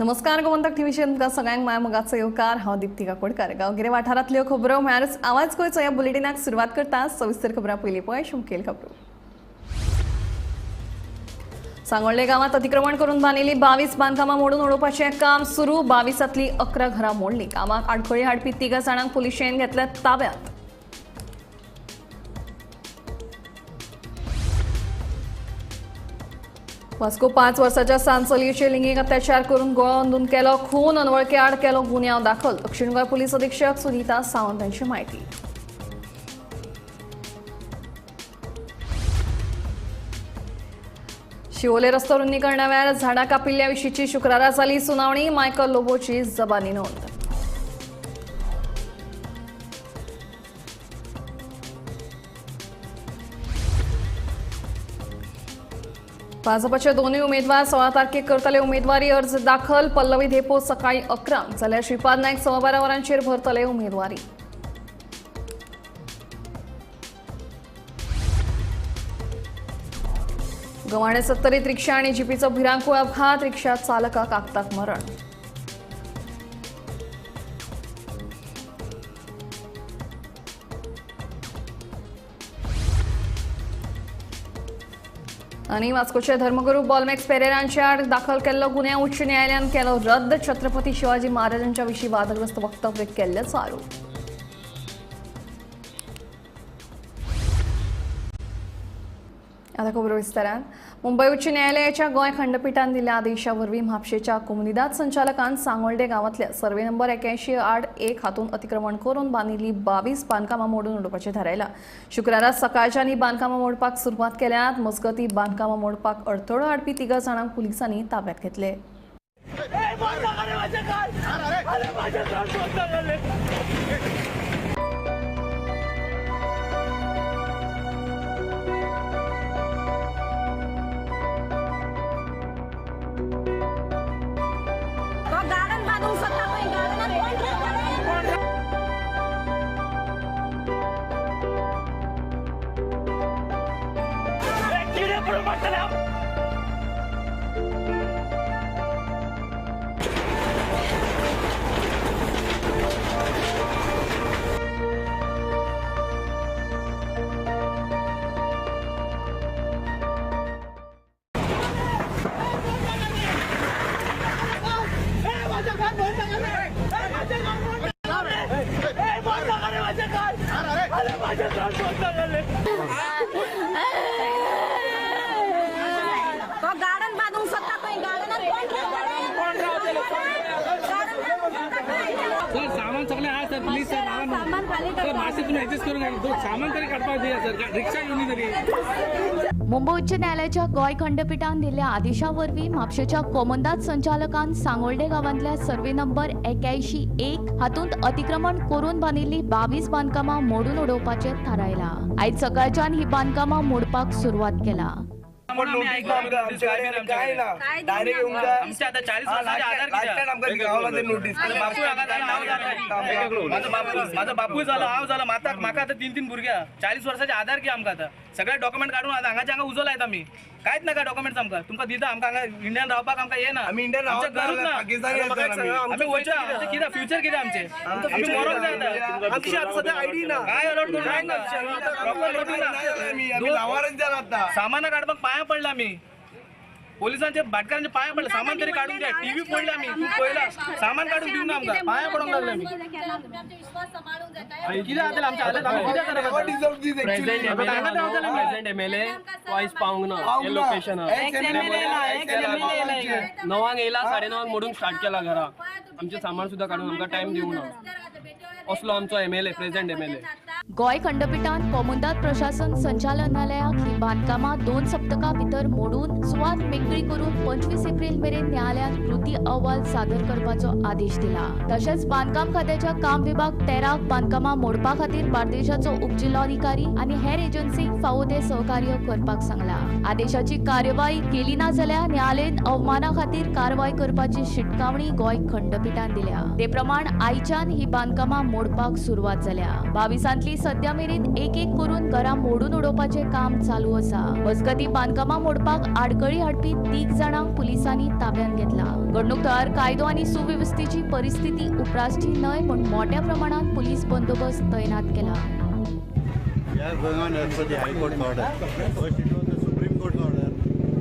नमस्कार, गोमंतक टीव्हीचेर तुमकां सगळ्यांक माया मोगाचो येवकार. हांव दीप्ती काकोडकर. गांवगिरे वाठारांतल्यो खबरो म्हळ्यारच आवाज गोंयचो ह्या बुलेटिनाक सुरवात करता. सविस्तर खबरां पयलीं पळय मुखेल खबरो. सांगोल्डे गांवांत अतिक्रमण करून बांदिल्ली 22 बांदकामां मोडून उडोवपाचें काम सुरू. 22तांतलीं 11 घरां मोडलीं. कामाक आडखळी हाडपी 3 जाणांक पुलिशेन घेतल्या ताब्यांत. वास्को 5 वर्साच्या सान चलयेचेर लिंगीक अत्याचार करून गोळो अंदून केलो खून. अनवळखे आड केलो गुन्यांव दाखल. दक्षिण गोंय पुलीस अधीक्षक सुनीता सावंत हांची म्हायती. शिवोले रस्तो रुंदीकरणा वेळार झाडां कापिल्ल्या विशींची शुक्रारा जाली सुनावणी. मायकल लोबोची जबानी नोंद. भाजपाचे दोनूय उमेदवार 16 तारखेक करतले उमेदवारी अर्ज दाखल. पल्लवी धेपो सकाळी 11 जाल्यार श्रीपाद नायक 12:15 वरांचेर भरतले उमेदवारी. गव्हाणे 70त रिक्षा आणि जीपीचो भिरांकूळ अपघात. रिक्षा चालकाक आकताक मरण. आनी वास्कोचे धर्मगुरू बॉलमॅक्स पेरेरांच्या आड दाखल केल्लो गुन्यांव उच्च न्यायालयान केलो रद्द. छत्रपती शिवाजी महाराजांच्या विशीं वादग्रस्त वक्तव्य केल्ल्याचो आरोप. आता खबरो विस्तारान. मुंबई उच्च न्यायालयाच्या गोंय खंडपीठान दिल्ल्या आदेशा वरवीं म्हापशेच्या कोमुनिदाद संचालकान सांगोल्डे गांवांतल्या सर्वे नंबर 81/1 हातून अतिक्रमण करून बांदिल्ली 22 बांदकामां मोडून उडोवपाचें थारायलां. शुक्रारा सकाळच्यान ही बांदकामां मोडपाक सुरवात केल्यात. मजगतीं बांदकामां मोडपाक अडथळो हाडपी 3 जाणांक पुलिसांनी ताब्यांत घेतले. गार्डन बांधून स्वतः सर सामान सगळे हा सर प्लीज सर सामान खाली सर मातशें तुमी एडजस्ट करून घ्या. सामान तरी काडपाक दिया सर, रिक्षा घेवन तरी. मुंबय उच्च न्यायालयाच्या गोंय खंडपीठान दिल्ल्या आदेशा वरवीं म्हापशेच्या कोमुनिदाद संचालकान सांगोल्डे गांवांतल्या सर्वे नंबर 81/1 हातूंत अतिक्रमण करून बांदिल्ली 22 बांदकामां मोडून उडोवपाचें थारायलां. आयज सकाळच्यान ही बांदकामां मोडपाक सुरवात केला. माझो बापूय झालो, हांव झालो, म्हाका आतां 3-3 भुरग्यां, 40 वर्साचे आधार की आमकां. आतां सगळे डॉक्युमेंट काडून आतां हांगाच्या हांगा उजो लायता आमी. कांयच नाका डॉक्युमेंट्स आमकां. तुमकां दिता आमकां हांगा इंडियन रावपाक आमकां येना. घरूच ना. आमी वयता, आमचें कितें फ्युचर कितें आमचें? आमी मरोंक जाय आतां. काय अलॉट करूंक ना, प्रॉपर ना. सामानां काडपाक पांयां पडला आमी. पोलिसांचे भाटकारांचे पांय पडले. सामान तरी काडून द्या. टीव्ही पडले आमी, पळयला सामान काडून दिवना आमकां. पांयां पडोंक लागले आमी. कितें जातलें आमचें हालत? आमी कितें करप? प्रेझेंट एमएलए वायस पावंक ना हे लोकेशनार. 9 येयला, 9:30 मोडूंक स्टार्ट केला घरा. आमचें सामान सुद्दां काडून आमकां टायम दिवना. असलो आमचो एमएलए, प्रेझेंट एमएलए. गोंय खंडपीठान कोमुनिदाद प्रशासन संचालनालयाक ही बांदकामां 2 सप्तकां भितर मोडून सुवात मेकळी करून 25 एप्रिल मेरेन न्यायालयांत कृती अहवाल सादर करपाचो आदेश दिला. तशेंच बांदकाम खात्याच्या काम विभाग 13 बांदकामां मोडपा खातीर बार्देशाचो उपजिल्लोधिकारी आनी हेर एजन्सींक फावो ते सहकार्य करपाक सांगला. आदेशाची कार्यवाही केली ना जाल्यार न्यायालयीन अवमाना खातीर कारवाय करपाची शिटकावणी गोंय खंडपीठान दिल्या. ते प्रमाण आयच्यान ही बांदकामां मोडपाक सुरवात जाल्या. 22तांतली तरी सध्या मेरेन एक एक करून घरां मोडून उडोवपाचें काम चालू आसा. मजगतीं बांदकामां मोडपाक आडखळी हाडपी 3 जाणांक पुलिसांनी ताब्यांत घेतला. घडणूक थळार कायदो आनी सुवेवस्थेची परिस्थिती उप्रासची न्हय म्हूण मोठ्या प्रमाणात पुलीस बंदोबस्त तैनात केला. We are going on as per the High Court's order. First it was the Supreme Court's order,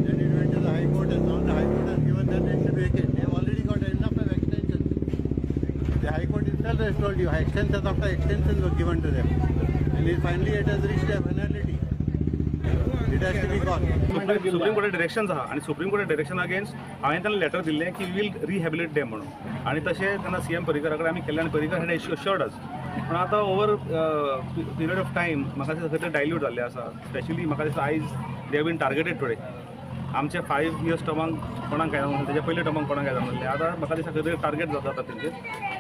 then it went to the High Court, and now the High Court has given that it should vacate. They have already got enough of extensions. The High Court itself has told you extensions after extensions were given to them, and it finally it has reached a finality. It has to be gone. Supreme Court directions आहा आनी supreme Carta direction against हांवें तांकां letter दिल्लें की will रिहेबिलिट them म्हणून, आनी तशें तेन्ना सीएम पर्रीकरा कडेन आमी केल्लें आनी पर्रीकर हेड एश्योर्ड अस. पूण आतां ओवर पिरियड ऑफ टायम म्हाका दिसता खंय तरी डायल्यूट जाल्लें आसा. स्पेशली म्हाका दिसता आयज they have been targeted today. आमचे 5 इयर्स टर्माक कोणाक काय जावंक नासलें, तेच्या पयल्या टर्माक कोणाक काय जावंक नासलें. आतां म्हाका दिसता खंय तरी टार्गेट जाता आतां तेंचेर,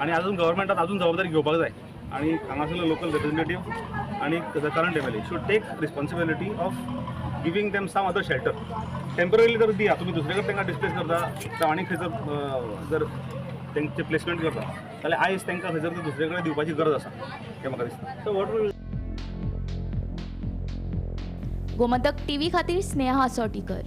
आनी आजून गव्हर्मेंटान आजून जबाबदारी घेवपाक जाय. आनी हांगासरलो लोकल रिप्रेझेंटेटीव आनी the current MLA should take responsibility of giving them some other shelter temporarily. जर दिया तुमी दुसरे कडेन तांकां डिस्प्लेस करता जावं आनी खंयसर जर तेंचे प्लेसमेंट करता जाल्यार आयज तांकां खंयसर तर दुसरे कडेन दिवपाची गरज आसा हें म्हाका दिसता. So what will Gomantak TV खातीर स्नेहा सोटीकर.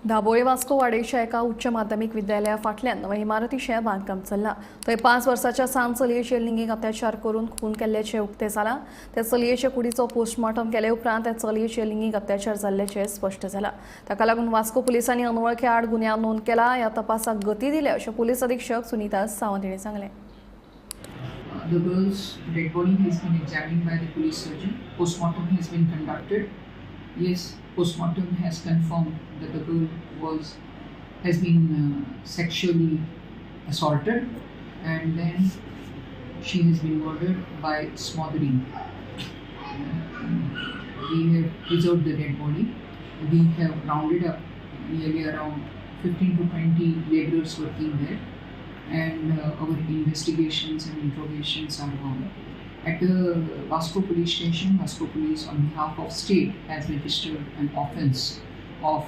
दाबोळे वास्को वाडेच्या एका उच्च माध्यमिक विद्यालया फाटल्यान नव्या इमारतीचें बांदकाम चल्लां. थंय 5 वर्साच्या सान चलयेचेर लिंगीक अत्याचार करून खून केल्ल्याचें उक्तें जालां. त्या चलयेच्या कुडीचो पोस्टमॉर्टम केले उपरांत त्या चलयेचेर लिंगीक अत्याचार जाल्ल्याचें स्पश्ट जालां. ताका लागून वास्को पुलिसांनी अनवळखे आड गुन्यांव नोंद केला. ह्या तपासाक गती दिल्या अशें पुलीस अधीक्षक सुनीता सावंत हिणें सांगलें. The girl's dead body has been examined by the police surgeon. Postmortem has been conducted. Yes, postmortem has confirmed that the girl has been sexually assaulted, and then she has been murdered by smothering. We have preserved the dead body. We have rounded up nearly around 15 to 20 laborers working there, and our investigations and interrogations are on. At the Vasco police station, Vasco police on behalf of state has registered an offence of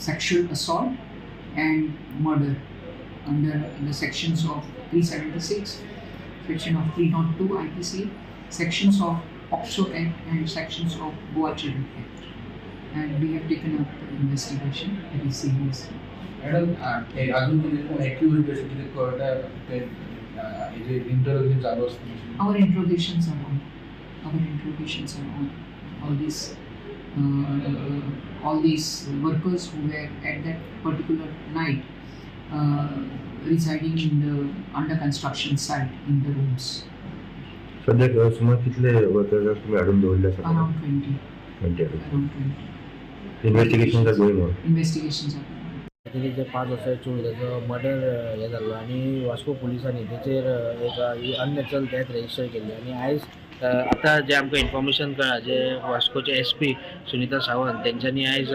sexual assault and murder under the sections of 376, section of 302 IPC, sections of POCSO Act and sections of Goa Children Act. And we have taken up the investigation very seriously. Madam, अजून कितें accused अशें कितें कळटा ते interrogation चालू आसता? Our interrogations are on. Our interrogations are on. All these workers who were at that particular night residing in the under construction site in the rooms. सध्या सुमार कितले वर्कर्स तुम्ही हाडून दवरले आसा? Around 20. 20. Around 20. Investigations are going on. Investigations are going on. तेजे 5 वर्सां चोड ताचो मर्डर हें जाल्लो आनी वास्को पुलिसांनी तेचेर एक अननॅचरल डेथ रजिस्टर केल्ली. आनी आयज आतां जें आमकां इन्फॉर्मेशन कळ्ळां, जे वास्कोचे एस पी सुनीता सावंत तेंच्यांनी आयज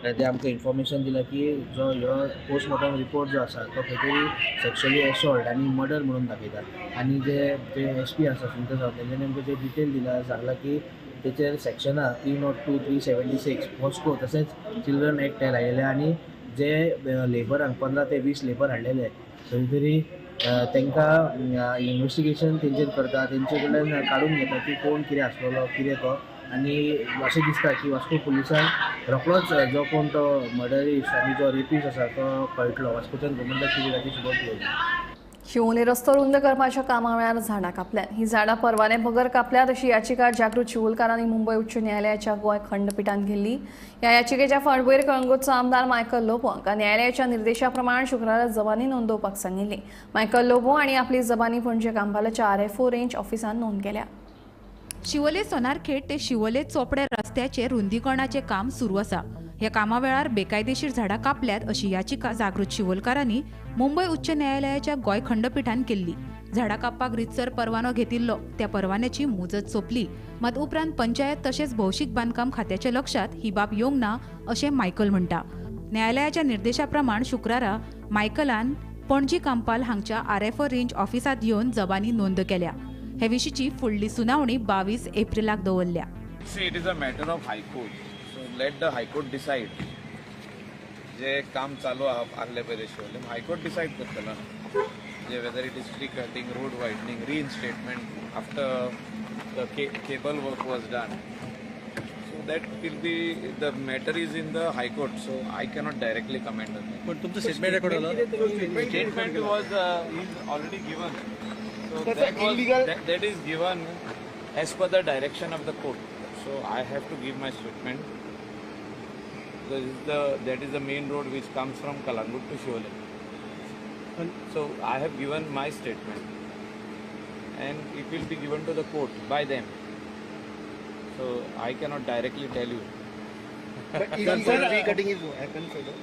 तें आमकां इन्फॉर्मेशन दिलां की जो ह्यो पोस्टमॉर्टम रिपोर्ट जो आसा तो खंय तरी सेक्शुअली असॉल्ट आनी मर्डर म्हणून दाखयता. आनी जे जे एस पी आसा सुनीता सावंत तेंच्यांनी आमकां जे डिटेल दिला, सांगलां की तेचेर सेक्शनां 302, 376 पॉस्को तशेंच चिल्ड्रन एक्ट हे लायलेले आनी जे लेबरांक 15 ते 20 लेबर हाडलेले खंय तरी तांकां इन्वेस्टिगेशन तेंचेर करता, तेंचे कडल्यान काडून घेता की कोण कितें आसलेलो कितें तो. आनी अशें दिसता की वास्को पुलिसांक रोखडोच जो कोण तो मर्डरिस्ट आनी जो रेपिस्ट आसा तो कळटलो. वास्कोच्यान गोमंतक टीव्ही खातीर शुभम पिळवणी. शिवोले रस्तो रुंद करपाच्या कामा वेळार झाडां कापल्यात. ही झाडां परवाने बगर कापल्यात अशी याचिका जागृत शिवोलकारांनी मुंबय उच्च न्यायालयाच्या गोंय खंडपीठान केल्ली. ह्या याचिकेच्या फाटभुंयेर कळंगूटचो आमदार मायकल लोबो हांकां न्यायालयाच्या निर्देशा प्रमाण शुक्रारा जबानी नोंदोवपाक सांगिल्ली. मायकल लोबो हांणी आपली जबानी पणजे कांबालाच्या RFO range ऑफिसांत नोंद केल्या. शिवोले सोनारखेड ते शिवोले चोपडे रस्त्याचे रुंदीकरणाचें काम सुरू आसा. ह्या कामा वेळार बेकायदेशीर झाडां कापल्यात अशी याचिका जागृत शिवोलकारांनी मुंबय उच्च न्यायालयाच्या गोंय खंडपीठान केल्ली. झाडां कापपाक रितसर परवानो घेतिल्लो, त्या परवान्याची मुजत सोंपली. मात उपरांत पंचायत तशेंच भौशीक बांदकाम खात्याच्या लक्षात ही बाब येवंक ना अशें मायकल म्हणटा. न्यायालयाच्या निर्देशा प्रमाण शुक्रारा मायकलान पणजी कांपाल हांगच्या RFO range ऑफिसांत येवन जबानी नोंद केल्या. हे विशींची फुडली सुनावणी 22 एप्रिलाक दवरल्या. See, it is a matter of High Court. So let the High Court decide. जे काम चालू आहा आसलें पळय शिवोले, हायकोर्ट डिसायड करतलो जे whether it is tree cutting, road widening, reinstatement after the cable work was done. So that will be the matter is in the High Court, so I cannot directly comment on that. पण तुमचं statement record झालं? Statement was is already given. So that is given as per the direction of the court. So I have to give my statement. That is the main road which comes from Calangute to Siolim. So I have given my statement and it will be given to the court by them. So I cannot directly tell you. But illegal tree cutting is happened, sir.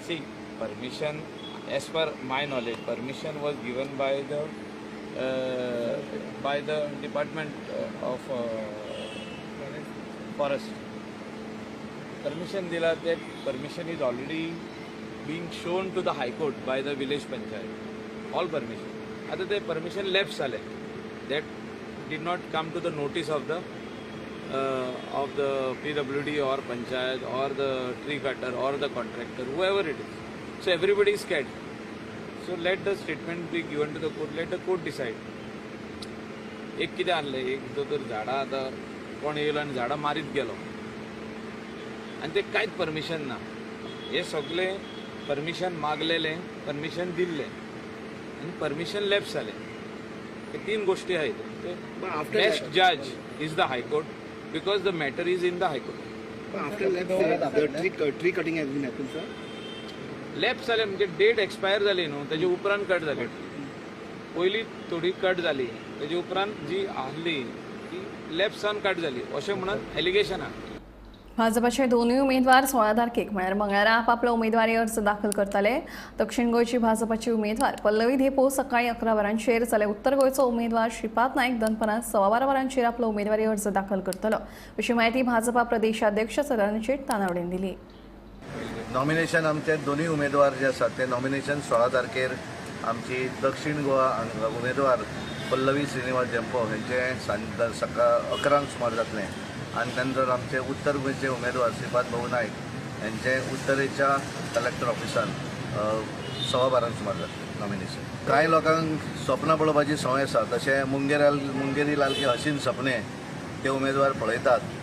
See, permission, as per my knowledge, permission was given by the Department of Forest. Permission dila, that permission is already being shown to the High Court by the village panchayat. All permission. Other than permission lapse ale, that did not come to the notice of the PWD or panchayat or the tree cutter or the contractor, whoever it is. So everybody is scared. So let the statement be given to the court, let the court decide. एक कितें आहलें, एक तर झाडां आतां कोण येयलो आनी झाडां मारीत गेलो आनी ते कांयच परमिशन ना. हे सगळे परमिशन मागलेले, परमिशन दिल्लें आनी परमिशन लॅप्स जालें. हे तीन गोष्टी आहेत. Best जज is the High Court because the matter is in the High Court. After lapse, the tree cutting has been happened, sir. Lapse जाले म्हणजे डेट एक्सपायर जाली न्हू, तेजे उपरांत कट जाली. पयली थोडी कट जाली, तेजे उपरांत जी आहली ती लॅप्सान कट जाली अशें म्हणून एलिगेशन आहा. भाजपाचे दोनूय उमेदवार 16 तारखेक म्हळ्यार मंगळारा आपापलो उमेदवारी अर्ज दाखल करतले. दक्षिण गोंयची भाजपाची उमेदवार पल्लवी धेंपो सकाळी 11 वरांचेर जाल्यार उत्तर गोंयचो उमेदवार श्रीपाद नायक दनपरां 12:15 वरांचेर आपलो उमेदवारी अर्ज दाखल करतलो अशी म्हायती भाजपा प्रदेशाध्यक्ष सदानंद शेट तानावडेन दिली. नॉमिनेशन आमचे दोनूय उमेदवार जे आसात ते नॉमिनेशन 16 तारखेर आमची दक्षिण गोवा उमेदवार पल्लवी श्रीनिवास धेंपो हेंचे सकाळ 11 सुमार जातलें आनी त्यानंतर आमचे उत्तर गोंयचे उमेदवार श्रीपाद भाऊ नायक हेंचे उत्तरेच्या कलेक्टर ऑफिसान 12:15 सुमार जातलें नॉमिनेशन. कांय लोकांक सपनां पळोवपाची संवय आसा, तशें मुंगेरी लाल की हसीन सपने ते उमेदवार पळयतात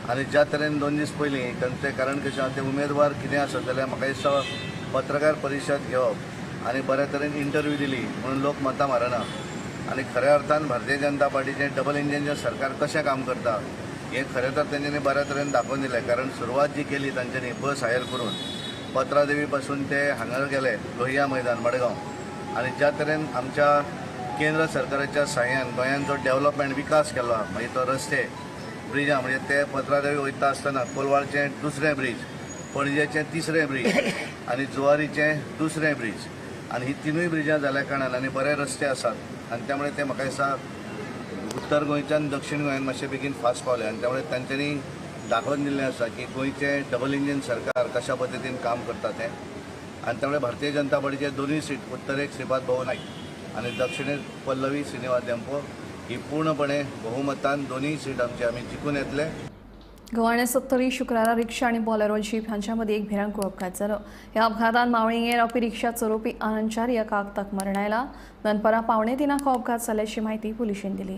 आनी ज्या तरेन 2 दीस पयलीं तांचें कारण कशें आसा ते उमेदवार कितें आसत जाल्यार म्हाका दिसता पत्रकार परिशद घेवप आनी बऱ्या तरेन इंटरव्यू दिली म्हणून लोक मतां मारना आनी खऱ्या अर्थान भारतीय जनता पार्टीचें डबल इंजिनचें सरकार कशें काम करता हें खरें तर तेंच्यांनी बऱ्या तरेन दाखोवन दिलें. कारण सुरवात जी केली तांच्यांनी बस हायर करून पत्रादेवी पासून ते हांगा गेले लोहिया मैदान मडगांव आनी ज्या तरेन आमच्या केंद्र सरकाराच्या साह्यान गोंयांत जो डेव्हलपमेंट विकास केलो मागीर तो रस्ते ब्रिजां म्हणजे ते पत्रादेवी वयता आसतना कोलवाळचें दुसरें ब्रीज, पणजेचें तिसरें ब्रीज आनी जुवारीचें दुसरें ब्रीज आनी ही तिनूय ब्रिजां जाल्या कारणान आनी बरे रस्ते आसात आनी त्यामुळे ते म्हाका दिसता उत्तर गोंयच्यान दक्षिण गोंयान मातशें बेगीन फास्ट पावले आनी त्यामुळे तांच्यांनी दाखोवन दिल्लें आसा की गोंयचें डबल इंजीन सरकार कशा पद्दतीन काम करता तें आनी त्यामुळे भारतीय जनता पार्टीचे दोनूय सीट उत्तरेक श्रीपाद भाऊ नायक आनी दक्षिणेक पल्लवी श्रीनिवास धेंपो ही पूर्णपणे बहुमतान दोनूय सीट आमचे आमी जिखून येतले. गोवा 70 शुक्रारा रिक्षा आणि बॉलेरो जीप हांच्यामध्ये एक भिरांकूळ अपघात जालो. ह्या अपघातान मावळिंगे रावपी रिक्षा चलोवपी आनंद च्यारी हाका आगताक मरण आयला. दनपरां 2:45 हो अपघात जाल्ल्याची म्हायती पुलिशेन दिली.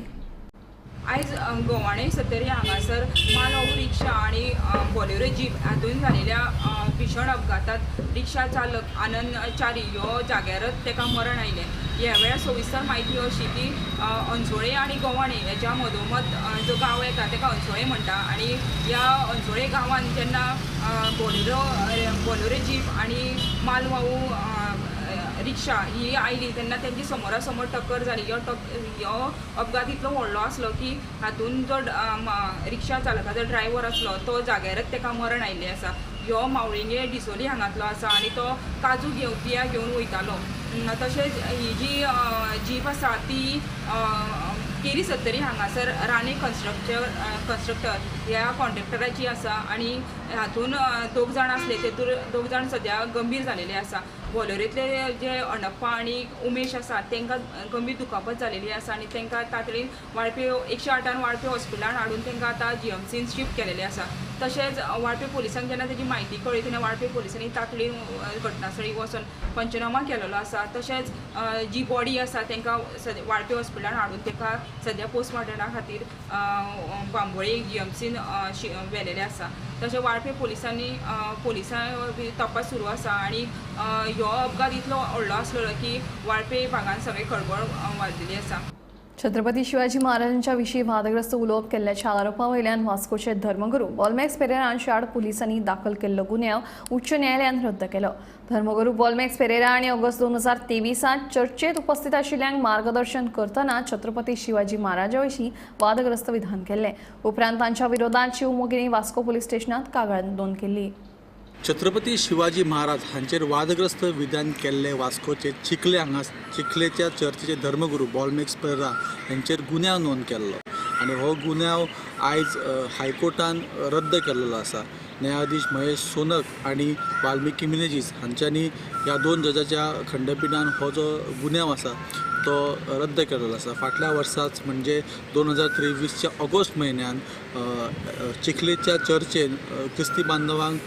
आयज गोवाणे सत्तरी हांगासर माल रिक्षा आनी बॉलेरो जीप हातूंत जालेल्या भीशण अपघातात रिक्षा चालक आनंद च्यारी ह्यो जाग्यारच ताका मरण आयलें. ह्या वेळार सविस्तर म्हायती अशी की अंचोळे आनी गोवाणे हेच्या मदोमद जो गांव येता ताका अंचोळे म्हणटा आनी ह्या अंचोळे गांवांत जेन्ना बॉलेरो जीप आनी मालवाहू रिक्षा ही आयली तेन्ना तेंची समोरासमोर टक्कर जाली. ह्यो अपघात इतलो व्हडलो आसलो की हातूंत जो रिक्षा चालकाचो ड्रायव्हर आसलो तो जाग्यारच ताका मरण आयिल्लें आसा. ह्यो मावळिंगे डिसोली हांगांतलो आसा आनी तो काजू घेवन बिया घेवन वयतालो. तशेंच ही जी जीप आसा ती केरी सत्तरी हांगासर राणे कन्स्ट्रक्टर ह्या कॉन्ट्रेक्टराची आसा आनी हातून 2 जाण आसले तेतूर 2 जाण सद्या गंभीर जालेले आसा. बोलेरोंतले जे अणप्पा आनी उमेश आसा तांकां गंभीर दुखापत जालेली आसा आनी तांकां तातडीन वाळपे 108 वाळपे हॉस्पिटलान हाडून तांकां आतां जीएमसीन शिफ्ट केलेलें आसा. तशेंच वाळपे पोलिसांक जेन्ना तेजी म्हायती कळ्ळी तेन्ना वाळपे पोलिसांनी तातडीन घटनास्थळी वचून पंचनामा केलेलो आसा. तशेंच जी बॉडी आसा तांकां वाळपे हॉस्पिटलान हाडून ताका सद्या पोस्टमार्टमा खातीर बांबोळे जीएमसीन व्हेलेलें आसा. तशें वाळपे पोलिसांनी पोलिसां तपास सुरू आसा आनी ह्यो अपघात इतलो व्हडलो आसलेलो की वाळपे भागान सगळें खळबळ वाजलेली आसा. छत्रपती शिवाजी महाराजांच्या विशीं वादग्रस्त उलोवप केल्ल्याच्या आरोपा वयल्यान वास्कोचे धर्मगुरू बॉलमॅक्स पेरेरा हांचे आड पुलिसांनी दाखल केल्लो गुन्यांव उच्च न्यायालयान रद्द केलो. धर्मगुरू बॉलमॅक्स पेरेरा आनी ऑगस्ट 2023 चर्चेत उपस्थित आशिल्ल्यांक मार्गदर्शन करतना छत्रपती शिवाजी महाराजा विशीं वादग्रस्त विधान केल्लें. उपरांत तांच्या विरोधात शिवमोगिनी वास्को पुलीस स्टेशनात कागाळ नोंद केल्ली. छत्रपती शिवाजी महाराज हांचेर वादग्रस्त विधान केल्ले वास्कोचे चिखले हांगा चिखलेच्या चर्चीचे धर्मगुरू बॉलमॅक्स पेरेरा हांचेर गुन्यांव नोंद केल्लो आनी हो गुन्यांव आयज हायकोर्टान रद्द केल्लो आसा. न्यायाधीश महेश सोनक आनी वाल्मिकी मिनेजीस हांच्यांनी ह्या 2 जजाच्या खंडपिठान हो जो गुन्यांव आसा तो रद्द केल्लो आसा. फाटल्या वर्साच म्हणजे 2023च्या ऑगस्ट म्हयन्यान चिखलेच्या चर्चेन क्रिस्ती बांधवांक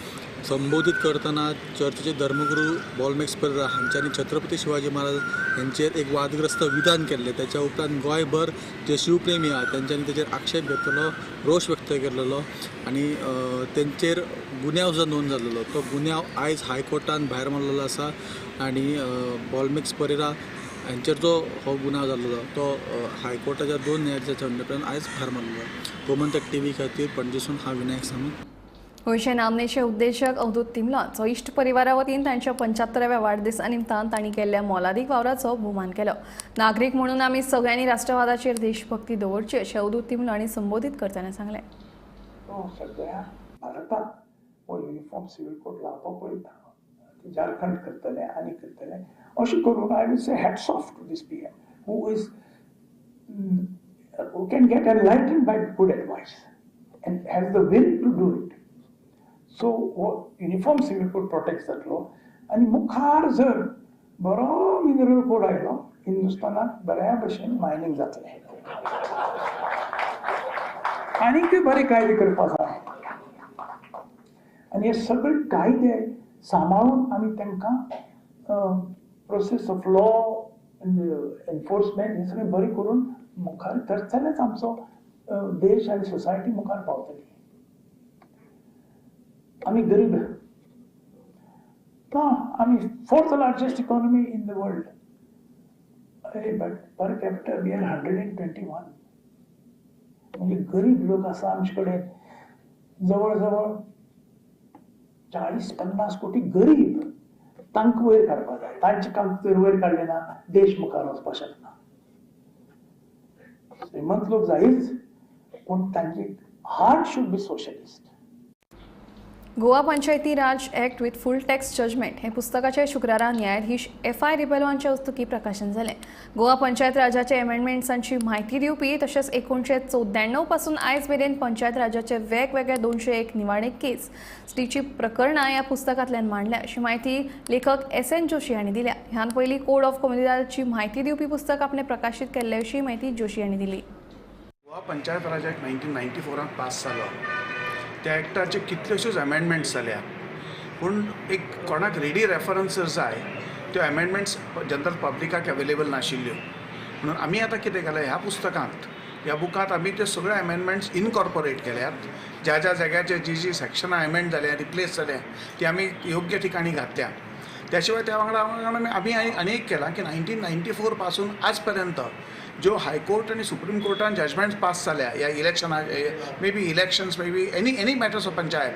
संबोधीत करतना चर्चेचे धर्मगुरू बॉलमॅक्स पेरेरा हांच्यांनी छत्रपती शिवाजी महाराज हांचेर एक वादग्रस्त विधान केल्लें. त्याच्या उपरांत गोंयभर जे शिवप्रेमी आहा तेंच्यांनी तेचेर आक्षेप घेतलेलो, रोश व्यक्त केलेलो आनी तेंचेर गुन्यांव जो नोंद जाल्लो तो गुन्यांव आयज हायकोर्टान भायर मारलेलो आसा आनी बॉलमॅक्स पेरेरा हांचेर जो हो गुन्यांव जाल्लो तो हायकोर्टाच्या 2 न्यायाधीशाच्या खंडपिठान आयज भायर मारलेलो. गोमंतक टीव्ही खातीर पणजेसून हांव विनायक सामंत. गोंयचे नामनेचे उद्देजक अवधूत तिमलाचो इश्ट परिवारा वतीन तांच्या 75व्या वाडदिसा निमतान तांणी केल्ल्या मोलादीक वावराचो भोवमान केलो. नागरीक म्हणून आमी सगळ्यांनी राष्ट्रवादाचेर देशभक्ती दवरची अशें अवधूत तिमलो हांणी संबोधीत करतना सांगलें. सगळ्या भारतांत हो युनिफॉर्म सिव्हिल कोड लावपाक पळयता, झारखंड करतले आनी करतले अशें करून I will say hats off to this PM who can get enlightened by good advice and has the will to do it. So हो युनिफॉर्म सिव्हिल कोड प्रोटेक्ट जातलो आनी मुखार जर बरो मिनरल कोड आयलो हिंदुस्तानाक बऱ्या भशेन मायनींग जातलें आनीकय बरे कायदे करपाक जाय आनी हे सगळे कायदे सांबाळून आमी तांकां प्रोसेस ऑफ लॉ एनफोर्समेंट हे सगळें बरें करून मुखार तर जाल्यारच आमचो देश आनी सोसायटी मुखार पावतली. आमी गरीब ना, आमी 4th largest economy in the world, but per capita we are 121. म्हणजे गरीब लोक आसा आमचे कडेन जवळ जवळ 40-50 कोटी गरीब, तांकां वयर काडपाक जाय. तांचे काम जर वयर काडलें ना देश मुखार वचपाक शकना. श्रीमंत लोक जायच पूण तांची heart should be socialist. Goa Panchayati Raj act with full text judgment हे पुस्तकाचे शुक्रारा न्यायाधीश एफ.आय. रिबेलो हांच्या हस्तुकीं प्रकाशन जालें. गोवा पंचायत राजाचे एमेंडमेंट्सांची म्हायती दिवपी तशेंच 1994 पासून आयज मेरेन पंचायत राजाचे वेगवेगळे 201 निवाडे केस स्टीची प्रकरणां ह्या पुस्तकांतल्यान मांडल्या अशी म्हायती लेखक एस.एन. जोशी हांणी दिल्या. ह्यान पयलीं कोड ऑफ कोमुनिदादाची म्हायती दिवपी पुस्तक आपणें प्रकाशीत केल्ले अशी म्हायती जोशी हांणी दिली. गोवा पंचायत राज एक्ट 1994 पास जालो. त्या एक्टाचे कितल्योश्योच अमेंडमेंट्स जाल्या पूण एक कोणाक रेडी रेफरन्स जर जाय त्यो अमेंडमेंट्स जनरल पब्लिकाक अवेलेबल नाशिल्ल्यो म्हणून आमी आतां कितें केलें ह्या पुस्तकांत ह्या बुकांत आमी त्यो सगळ्यो अमेंडमेंट्स इनकॉर्पोरेट केल्यात. ज्या ज्या जाग्याचेर जी जी सॅक्शनां अमेंड जाल्या रिप्लेस जाल्या ती आमी योग्य ठिकाणी घातल्या. त्या शिवाय त्या वांगडा आमी आनी एक केलां की 1994 पासून आज पर्यंत ज्यो हायकोर्ट आनी सुप्रीम कोर्टान जजमेंट्स पास जाल्या ह्या इलेक्शना may be elections may be any matters of panchayat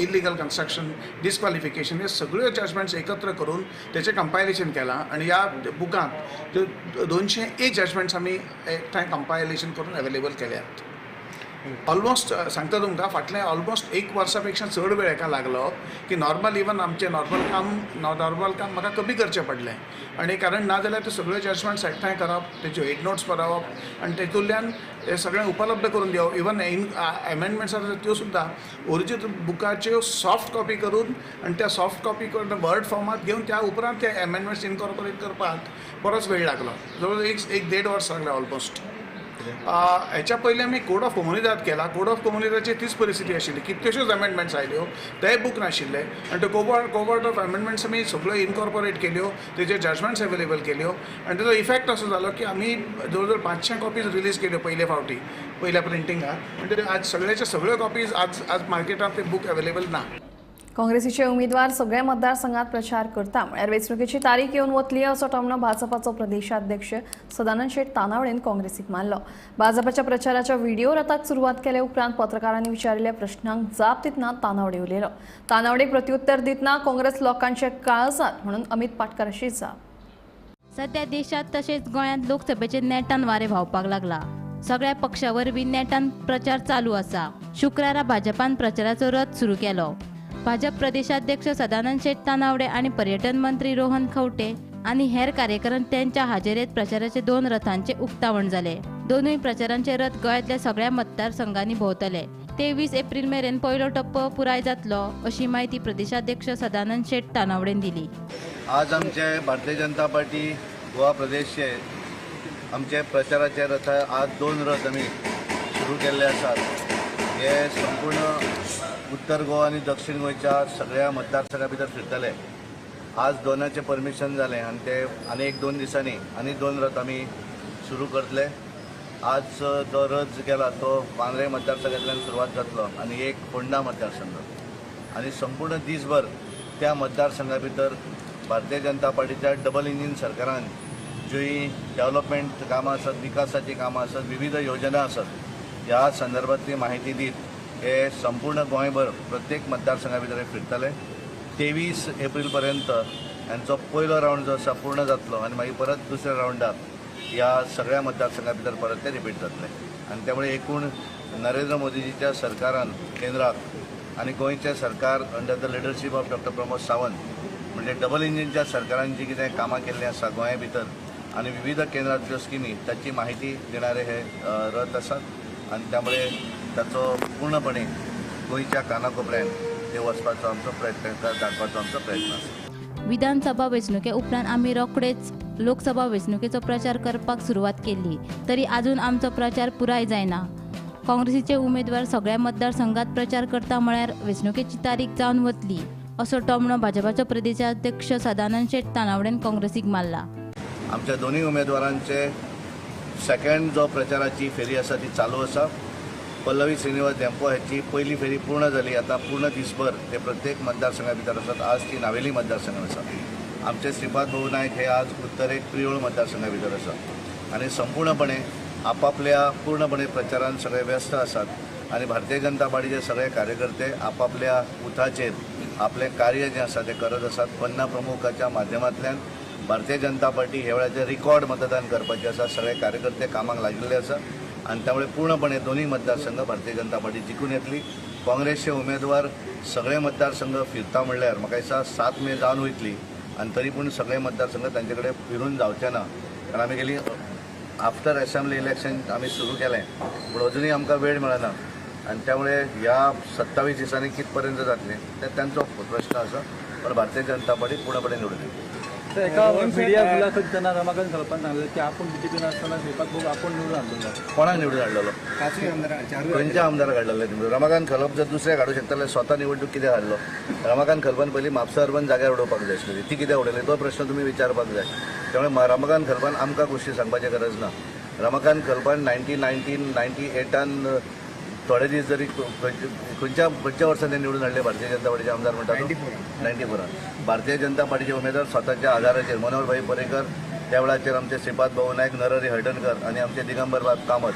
illegal construction disqualification हे सगळ्यो जजमेंट्स एकत्र करून तेचें कंपायलेशन केलां आनी ह्या बुकांत त्यो 201 जजमेंट्स आमी एकठांय कंपायलेशन करून अवेलेबल केल्यात. ऑलमोस्ट सांगता तुमकां फाटलें ऑलमोस्ट एक वर्सा पेक्षा चड वेळ हेका लागलो की नॉर्मल इवन आमचें नॉर्मल काम म्हाका कमी करचें पडलें आनी कारण ना जाल्यार ते सगळे जजमेंट्स एकठांय करप, तेच्यो हेड नोट्स बरोवप आनी तेतूंतल्यान हे सगळें उपलब्ध करून दिवप. इवन एमेंडमेंट्स आसा त्यो सुद्दां ओरिजिनल बुकाच्यो सॉफ्ट कॉपी करून आनी त्या सॉफ्ट कॉपी करून वर्ड फॉर्मात घेवन त्या उपरांत ते एमेंडमेंट्स इनकॉर्पोरेट करपाक बरोच वेळ लागलो, जवळ एक देड वर्स लागलें ऑलमोस्ट. हेच्या पयलीं आमी कोड ऑफ कोमुनिदाद केला. कोड ऑफ कोमुनिदाची तीच परिस्थिती आशिल्ली, कितल्योश्योच अमेंडमेंट्स आयल्यो, तेय बूक नाशिल्ले आनी त्यो कोवर्ट ऑफ अमेंडमेंट्स आमी सगळ्यो इनकॉर्पोरेट केल्यो, तेजे जजमेंट्स अवेलेबल केल्यो आनी तेजो इफेक्ट असो जालो की आमी जवळ जवळ 500 कॉपीज रिलीज केल्यो पयले फावटी पयल्या प्रिंटिंगाक, आनी आज सगळ्याचे सगळ्यो कॉपीज आज आज मार्केटांत ते बूक अवेलेबल ना. काँग्रेसीचे उमेदवार सगळ्या मतदारसंघात प्रचार करता म्हळ्यार वेंचणुकेची तारीख येवन वतली असो टोमणो भाजपाचो प्रदेशाध्यक्ष सदानंद शेट तानावडेन काँग्रेसीक मारलो. भाजपाच्या प्रचाराच्या व्हिडिओ रथाक सुरवात केले उपरांत पत्रकारांनी विचारिल्ल्या प्रश्नांक जाप दितना तानावडे उलयलो. तानावडेक प्रत्युत्तर दितना काँग्रेस लोकांचे काळजात म्हणून अमित पाटकर अशी जाप. सध्या देशात तशेंच गोंयांत लोकसभेचे नेटान वारें व्हांवपाक लागला. सगळ्या पक्षा वरवीं नेटान प्रचार चालू आसा. शुक्रारा भाजपान प्रचाराचो रथ सुरू केलो. भाजप प्रदेशाध्यक्ष सदानंद शेट तानावडे आणि पर्यटन मंत्री रोहन खंवटे आणि हेर कार्यकर्त्यांच्या हाजेरीत प्रचाराचे 2 रथांचे उक्तावण जाले. दोनूय प्रचारांचे रथ गोंयांतल्या सगळ्या मतदारसंघांनी भोंवतले. 23 एप्रिल मेरेन पयलो टप्पो पुराय जातलो अशी माहिती प्रदेशाध्यक्ष सदानंद शेट तानावडेन दिली. आज आमचे भारतीय जनता पार्टी गोवा प्रदेशचे आमचे प्रचाराचे रथ आज 2 रथ आमी सुरू केल्ले आसात. हे संपूर्ण उत्तर गोवा आनी दक्षिण गोंयच्या सगळ्या मतदारसंघा भितर फिरतले. आज दोनाचें परमिशन जालें आनी ते आनी 1-2 दिसांनी आनी 2 रथ आमी सुरू करतले. आज जो रथ गेला तो मांद्रे मतदारसंघांतल्यान सुरवात जातलो आनी एक फोंडा मतदारसंघ आनी संपूर्ण दीसभर त्या मतदारसंघा भितर भारतीय जनता पार्टीच्या डबल इंजीन सरकारान जी डेव्हलपमेंट कामां आसत, विकासाचीं कामां आसत, विविध योजना आसत ह्या संदर्भांतली माहिती दीत हे संपूर्ण गोंयभर प्रत्येक मतदारसंघा भितर फिरतले. 23 एप्रिल पर्यंत हांचो पयलो रावंड जो आसा पूर्ण जातलो आनी मागीर परत दुसऱ्या रावंडाक ह्या सगळ्या मतदारसंघा भितर परत ते रिपीट जातले. आनी त्यामुळे एकूण नरेंद्र मोदीजीच्या सरकारान केंद्राक आनी गोंयचें सरकार under the leadership of doctor Pramod Sawant म्हणजे डबल इंजिनच्या सरकारान जी कितें कामां केल्लीं आसा गोंया भितर आनी विविध केंद्रांतल्यो स्किमी ताची माहिती दिणारे हे रथ आसात आनी त्यामुळे ताचो पूर्णपणे गोंयच्या कानाकोपऱ्यान ते वचपाचो आमचो प्रयत्न, धाडपाचो आमचो प्रयत्न आसा. विधानसभा वेंचणुके उपरांत आमी रोखडेच लोकसभा वेंचणुकेचो प्रचार करपाक सुरवात केली तरी अजून आमचो प्रचार पुराय जायना. काँग्रेसीचे उमेदवार सगळ्या मतदारसंघात प्रचार करता म्हळ्यार वेंचणुकेची तारीख जावन वतली असो टोमणो भाजपाचो प्रदेशाध्यक्ष सदानंद शेट तानावडेन काँग्रेसीक मारला. आमच्या दोनूय उमेदवारांचे सेकंड जो प्रचाराची फेरी आसा ती चालू आसा. पल्लवी श्रीनिवास धेंपो ह्याची पयली फेरी पूर्ण जाली. आतां पूर्ण दिसभर ते प्रत्येक मतदारसंघा भितर आसात. आज ती नावेली मतदारसंघात आसा. आमचे श्रीपाद भाऊ नायक हे आज उत्तरेक प्रियोळ मतदारसंघा भितर आसा आनी संपूर्णपणे आपापल्या पूर्णपणे प्रचारान सगळे व्यस्त आसात आनी भारतीय जनता पार्टीचे सगळे कार्यकर्ते आपापल्या बुथाचेर आपलें कार्य जें आसा तें करत आसात. पन्ना प्रमुखाच्या माध्यमांतल्यान भारतीय जनता पार्टी ह्या वेळाचेर रिकॉर्ड मतदान करपाचें आसा. सगळे कार्यकर्ते कामाक लागिल्ले आसा आनी त्यामुळे पूर्णपणे दोनूय मतदारसंघ भारतीय जनता पार्टी जिखून येतली. काँग्रेसचे उमेदवार सगळे मतदारसंघ फिरता म्हणल्यार म्हाका दिसता 7 मे जावन वयतली आनी तरी पूण सगळे मतदारसंघ तांचे कडेन फिरून जावचे ना, कारण आमी गेली आफ्टर असेंब्ली इलेक्शन आमी सुरू केलें पूण अजुनूय आमकां वेळ मेळना आनी त्यामुळे ह्या 27 दिसांनी कित पर्यंत जातलें ते तांचो प्रश्न आसा, पण भारतीय जनता पार्टी पूर्णपणे निवडून येतली. एका मिडिया मुलाखत दितना रमाकांत खलपान सांगलें की आपूण बीजेपीन आसतना श्रीपाद भाऊ आपूण निवडून हाडलेलो. कोणाक निवडून हाडलेलो? खंयच्या आमदाराक हाडलेले? रमाकांत खलप जर दुसऱ्याक हाडूंक शकता जाल्यार स्वता निवडणूक कित्याक हाडलो? रमाकांत खलपान पयलीं म्हापसा अर्बन जाग्यार उडोवपाक जाय आशिल्ली, ती कित्याक उडयली तो प्रश्न तुमी विचारपाक जाय. त्यामुळे रमाकांत खलपान आमकां गोश्टी सांगपाची गरज ना. रमाकांत खलपान 1998 थोडे दीस जरी खंयच्या खंयच्या वर्सा ते निवडून हाडले भारतीय जनता पार्टीचे आमदार म्हणटा 94 भारतीय जनता पार्टीचे उमेदवार स्वताच्या आधाराचेर मनोहर भाई पर्रीकर, त्या वेळाचेर आमचे श्रीपाद भाऊ नायक, नरहरी हळदणकर आनी आमचे दिगंबर बाब कामत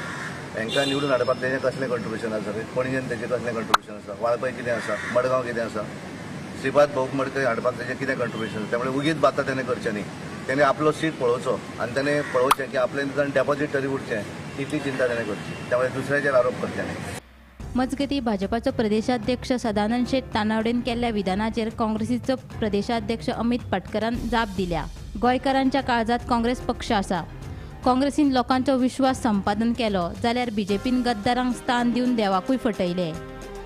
हांकां निवडून हाडपाक तेजें कसलें कंट्रिब्युशन आसा? पणजेन तेजें कसलें कंट्रिब्युशन आसा? वाळपय कितें आसा? मडगांव कितें आसा? श्रीपाद भाऊ मडकय हाडपाक तेजें कितें कंट्रिब्युशन आसा? त्यामुळे उगीच बाता तेणें करचें न्ही. तेणें आपलो सीट पळोवचो आनी तेणें पळोवचें की आपलें निदान डेपॉजीट तरी उरचें. इतली चिंता ताणें करची, त्यामुळे दुसऱ्याचेर आरोप करचे न्ही. मजगतीं, भाजपाचो प्रदेशाध्यक्ष सदानंद शेट तानावडेन केल्ल्या विधानाचेर काँग्रेसीचो प्रदेशाध्यक्ष अमित पाटकरान जाप दिल्या. गोंयकारांच्या काळजांत काँग्रेस पक्ष आसा. काँग्रेसीन लोकांचो विश्वास संपादन केलो जाल्यार बीजेपीन गद्दारांक स्थान दिवन देवाकूय फटयले.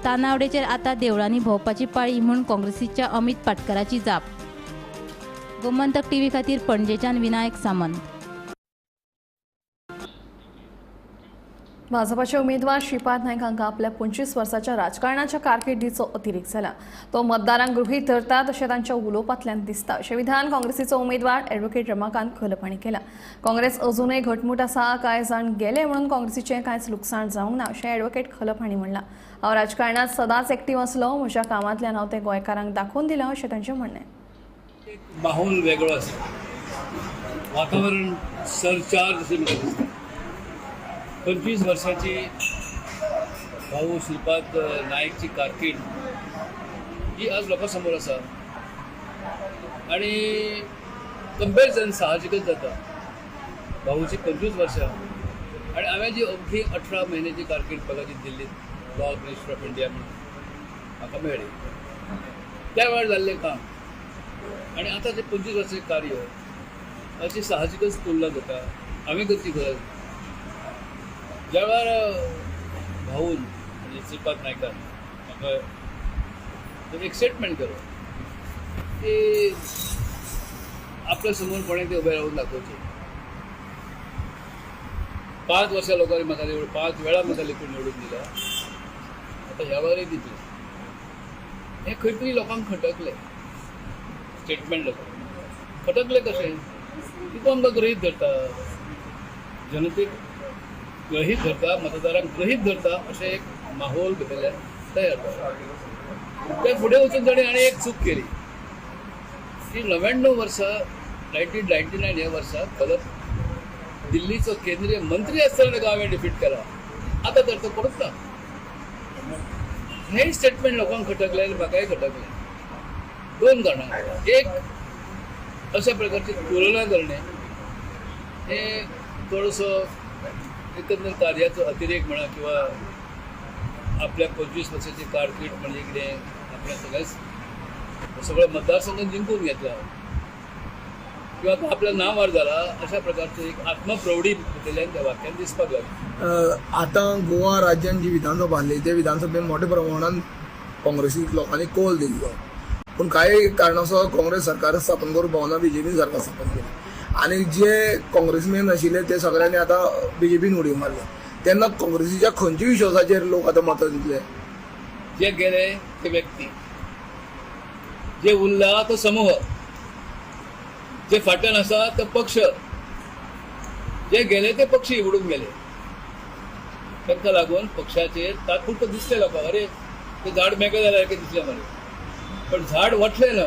तानावडेचेर आतां देवळांनी भोंवपाची पाळी म्हूण काँग्रेसीच्या अमित पाटकराची जाप. गोमंतक टीव्ही खातीर पणजेच्यान विनायक सामंत. भाजपाचे उमेदवार श्रीपाद नायक हांकां आपल्या 25 वर्साच्या राजकारणाच्या कारकिर्दीचो अतिरेक जाला. तो मतदारांक गृहीत धरता तशें तांच्या उलोवपांतल्यान दिसता अशें विधान काँग्रेसीचो उमेदवार ॲडव्होकेट रमाकांत खलप हांणी केलां. काँग्रेस अजूनय घटमूट आसा, कांय जाण गेले म्हणून काँग्रेसीचें कांयच लुकसाण जावंक ना अशें ॲडव्होकेट खलप हांणी म्हणलां. हांव राजकारणांत सदांच एक्टीव आसलो, म्हज्या कामांतल्यान हांव तें गोंयकारांक दाखोवन दिलां अशें तांचें म्हणणें. माहोल वेगळो आसा, वातावरण सरचार्ज अशें म्हाका दिसता. 25 वर्साची भाऊ श्रीपाद नायकची कारकीर्द ही आज लोकां समोर आसा आनी कंपॅरिजन साहजिकच जाता. भाऊची 25 वर्सां आनी हांवें जी अवघी 18 म्हयन्याची कारकीर्द बघा जी दिल्लीत लॉ मिनिस्टर ऑफ इंडिया म्हणून म्हाका मेळ्ळी, त्या वेळार जाल्लें काम आनी आतां तें 25 वर्साचें कार्य अशी साहजिकच तुलना जाता. हांवें करची गरज ज्या वेळार भाऊन म्हणजे श्रीपाद नायकान म्हाका एक स्टेटमेंट केलो की आपल्या समोर कोणें ते उबें रावून दाखोवचें. 5 वर्सां लोकांनी म्हाका 5 वेळा म्हाका लेखून निवडून दिला, आतां ह्या वेळारय दितले. हें खंय तरी लोकांक खटकलें, स्टेटमेंट लोकांक खटकलें. कशें की तो आमकां गृहीत धरता, जनतेक गृहीत धरता, मतदारांक गृहीत धरता अशें एक माहोल भितरल्यान तयार जाता. त्या फुडें वचून ताणें आनी एक चूक केली की 99 वर्सा 1999 ह्या वर्सा खलप दिल्लीचो केंद्रीय मंत्री आसतना ताका हांवें डिफीट केला, आतां तर तो कोणूच ना. हें स्टेटमेंट लोकांक खटकलें आनी म्हाकाय खटकलें. 2 कारणां. एक, अशा प्रकारची तुलना करणे हें थोडोसो एकंदर कार्याचो अतिरेक म्हणा किंवा आपल्या 25 वर्साची कारकीर्द म्हणजे कितें आपल्या सगळ्याच सगळो मतदारसंघ जिंकून घेतला किंवा तो आपल्या नांवार जाला अशा प्रकारची एक आत्मप्रौढी भितरल्यान त्या वाक्यान दिसपाक लागली. आतां गोवा राज्यान जी विधानसभा आसली ते विधानसभेन मोठ्या प्रमाणान काँग्रेसीक लोकांनी कौल दिल्लो, पूण कांय कारणास्तव काँग्रेस सरकार स्थापन करूंक पावना, बीजेपीन सरकार स्थापन केलें आनी जे काँग्रेसमॅन आशिल्ले ते सगळ्यांनी आतां बीजेपीन उडयो मारल्या. तेन्ना काँग्रेसीच्या खंयच्या विश्वासाचेर लोक आतां मतां दितले? जे गेले ते व्यक्ती, जे उरला तो समूह, जे फाटल्यान आसा तो पक्ष, जे गेले ते पक्षी उडून गेले. तांकां लागून पक्षाचेर तात्पुरतो दिसलें लोकांक, अरे ते झाड मेकळें जाल्यार सारकें दिसलें मरे, पण झाड वतलें ना,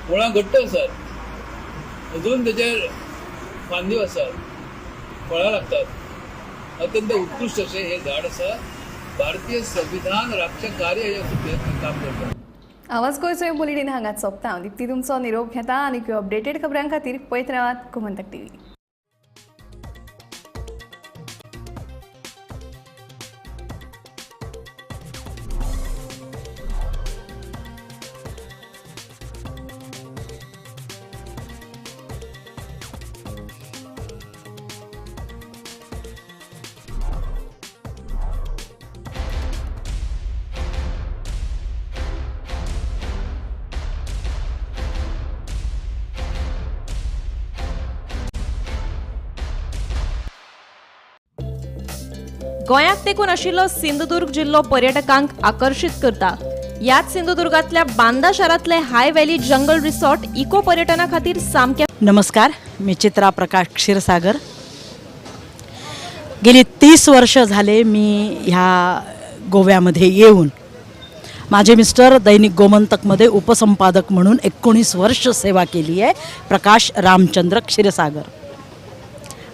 मुळां घट्ट आसात, अजून तेचेर फांद्यो आसात, फळां लागतात. अत्यंत उत्कृश्ट अशें हें झाड आसा. भारतीय संविधान राखचें कार्य हें काम करता. आवाज गोंयचो बुलेटीन हांगाच सोंपता. हांव दीप्ती तुमचो निरोप घेता आनी अपडेटेड खबरां खातीर पळयत रावात गोमंतक टीव्ही. गोंयाक तेकून आशिल्लो सिंधुदुर्ग जिल्लो पर्यटकांक आकर्शीत करता. ह्याच सिंधुदुर्गांतल्या बांदा शारांतले high valley jungle resort eco पर्यटना खातीर सामकें. नमस्कार, मी चित्रा प्रकाश क्षीरसागर. गेली 30 वर्ष झाले मी ह्या गोव्यामध्ये येऊन. माझे मिस्टर दैनिक गोमंतकमध्ये उपसंपादक म्हणून 19 वर्ष सेवा केली आहे, प्रकाश रामचंद्र क्षीरसागर.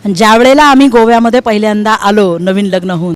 ज्या वेळेला आम्ही गोव्यामध्ये पहिल्यांदा आलो नवीन लग्न होऊन,